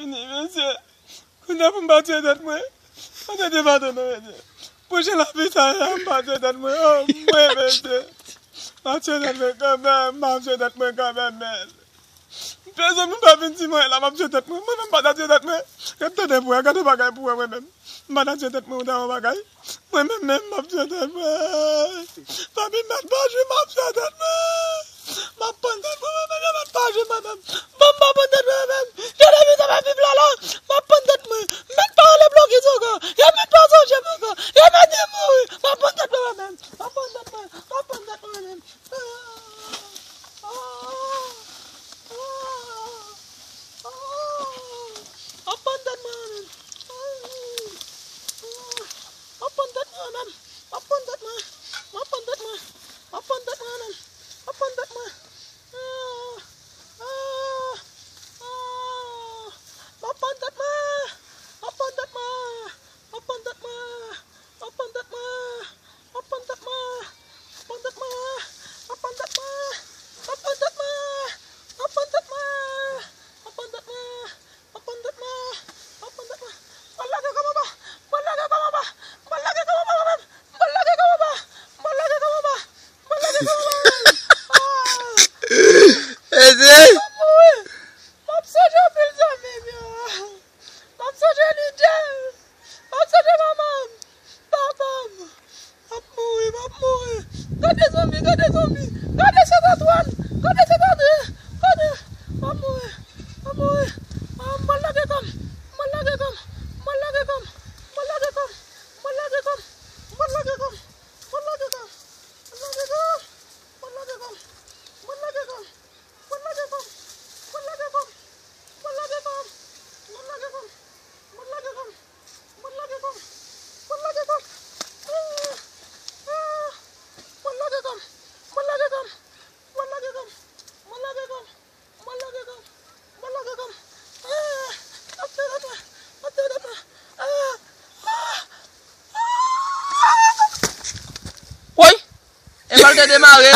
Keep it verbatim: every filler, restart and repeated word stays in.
Vini, mesye. Kounye a pou m pa tiye tèt mwen. Mwen te devan tonton mesye. Pou jan lavi sa ye a, m pa tiye tèt mwen. Oh, mwen, mesye. M pa tiye tèt mwen kanmenm, m pa tiye tèt mwen kanmenm, men. Pèsonn moun pa vin di mwen la, m ap tiye tèt mwen. Mwen menm m pa ta tiye tèt mwen. Gade tande pou wè, gade bagay pou wè mwen menm. M pa ta tiye tèt mwen, ou ta wè bagay. Mwen menm, menm, m ap tiye tèt mwen. Fanmi m, mèt pa jwe, m ap tiye tèt mwen. M ap pann tèt mwen, mwen menm, yo mèt pa jwe, mwen menm. Bon, m pa pann tèt mwen, mwen menm. Jan lavi sa va viv la, la. M ap pann tèt mwen. Mèt pa ale blokis ankò. Yo mèt pa sonje m ankò. Yo mèt di m mouri. M ap pann tèt mwen, mwen menm. M ap pann tèt mwen. M ap pann tèt mwen, mwen menm. M ap pann tèt mwen! M ap pann tèt mwen! M ap pann tèt mwen! M ap pann tèt mwen! M ap pann tèt mwen! M ap pann tèt mwen! M ap pann tèt mwen! M ap pann tèt mwen! M ap pann tèt mwen! M ap pann tèt mwen! M ap pann tèt mwen! M ap lage kò m anba! M ap lage kò m anba! M ap lage kò m anba mwen menm! M ap lage kò m anba! M ap lage kò m anba! M ap lage kò m anba mwen menm! Ah! Ede! M ap mouri! M ap sonje anpil zanmi m yo. M ap sonje lidè. M ap sonje manman m, papa m. M ap mouri, m ap mouri. Gade zonbi, gade zonbi. Gade Sent Antwàn. Gade Sent Andre. Gade. M ap mouri. M ap mouri. Ah, m pral lage kò m. M pral lage kò m. M pral lage kò m. M pral lage kò m. M pral lage kò m. M pral lage kò m. M pral lage kò m. M pral lage kò m. M pral lage kò m. M pral lage kò m. M pral lage kò m. M pral lage kò m. M pral lage kò m. M pral lage kò m. M pral lage kò m. M pral lage kò m. Ah! Ah! M pral lage kò m. M pral lage kò m. M pral lage kò m. M pral lage kò m. M pral lage kò m. M pral lage kò m. Ah! Atè, atè, atè, atè. Ah! Ah! Ah! Woy! E bal te demare.